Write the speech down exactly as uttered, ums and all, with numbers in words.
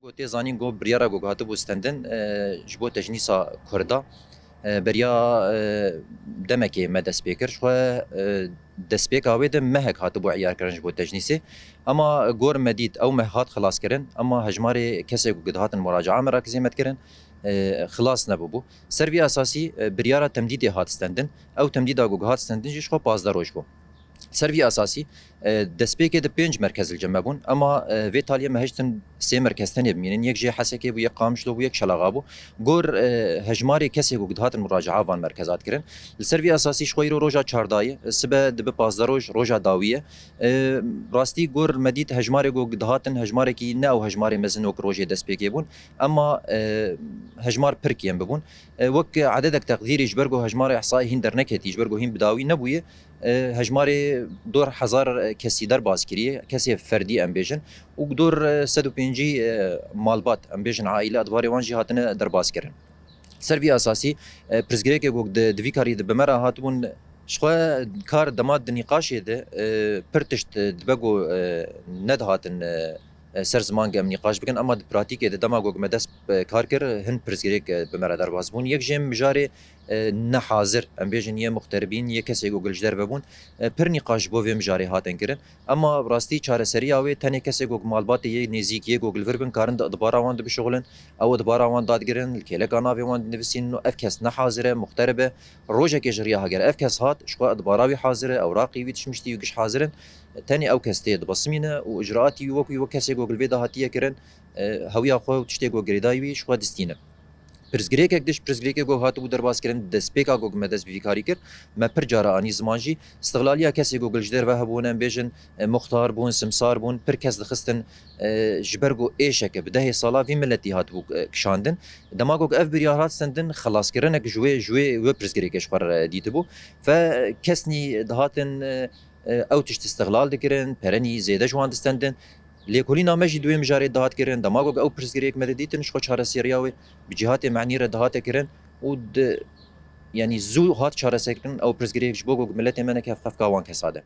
Ku tê zanîn ku biryara ku hatibû stendin, e, ji bo tecnîsa Kurda, e, beriya, e, demekê me dest pê kir. Ji xwe, e, destpêka wê de mehek hatibû eyarkirin ji bo tecnîsê. Ema gor me dît ew meh hat xilaskirin, ema hejmarê kesê ku dihatin muraca'a merakizê me dikirin, e, xilas nebûbû. Ser vî esasî, e, biryara temdîdê hat stendin. Ew temdîda ku hat stendin jî ji xwe pazdeh roj bû. Ser vî esasî, e, destpêkê de pênc merkez li cem me bûn, ema, e, vê taliyê me hiştin sê merkez tenê bimînin. Yek jê Hesekê bû, yek Qamişlo bû, yek Çelaxa bû. Gor, e, hejmarê kesê ku dihatin muraca'a van merkeza dikirin. Li ser vî esasî ji xwe îro roja çardayê, sibe dibe pazdeh roj, roja dawî ye. E, rastî gor me dît hejmarê ku dihatin, hejmarekî ne ew hejmarê mezin wek rojê destpêkê bûn, ema, e, hejmar pir kêm bibûn. E, wek ededek teqdîrî ji ber ku hejmarê ihsaî hîn derneketî, ji ber ku hîn bi dawî nebûye, e, hejmarê dor hezar kesî derbas kiriye, kesê ferdî em bêjin, û dor, e, sed û pêncî, e, malbat, em bêjin aîle, edbarê wan jî hatine derbas kirin. Ser vî esasî, e, pirsgirêkê ku di, di vî karî de bi me re hatibûn, ji xwe kar dema di nîqaşê de, e, pir tişt, e, dibe ku, e, nedihatin, e, e, ser ziman em nîqaş bikin, ema di pratîkê de dema ku me dest bi kar kir, hin pirsgirêk, e, bi me re derbas bûn. Yek jê mijarê, e, nehazir, em bêjin yê muxteribîn, yê kesê ku li ji derve bûn, e, pir nîqaş ji bo vê mijarê hatin kirin. Ema bi rastî çareseriya wê tenê kesê ku malbatê yê nêzîk, yê ku li vir bin, karin di dibara wan de bişuxulin, ew dibara wan dadigirin, li kêleka navê wan dinivîsînin û ev kes nehazir e, muxterib e, rojekê ji riya hagere ev kes hat, ji xwe dibara wî hazir e, ewraqî wî, tişmiştî wî giş hazir in. Tenê ew kes tê dibesimîne û icraatî wî wek wî, wek kesê ku li vê de hatiye kirin, e, hewiya xwe û tiştê ku girêdayî wî ji xwe distîne. Pirsgirêkek diş, pirsgirêkê ku hatibû derbas kirin, destpêka ku me dest bi vî karî kir, me pir cara anî ziman jî, istiqlaliya kesê ku li ji derve hebûn, em bêjin, e, muxtar bûn, simsar bûn, pir kes dixistin, e, ji ber ku êşeke bi dehê sala vî miletî hatibû, e, kişandin. Dema ku ev biryar hat stendin, xelaskirinek ji wê, ji wê, wê pirsgirêkê ji xwe re dîtibû. Fe kesnî dihatin, e, e, ew tişt istiqlal dikirin, perenî zêde ji wan distendin. Lêkolîna me jî di wê mijarê dihat kirin. Dema ku ew pirsgirêk me didîtin, ji xwe çareseriya wê bi cîhatê menî re dihate kirin û di, yanî zû hat çareserkirin ew pirsgirêk ji bo ku miletê me neke hevqefka wan kesa de.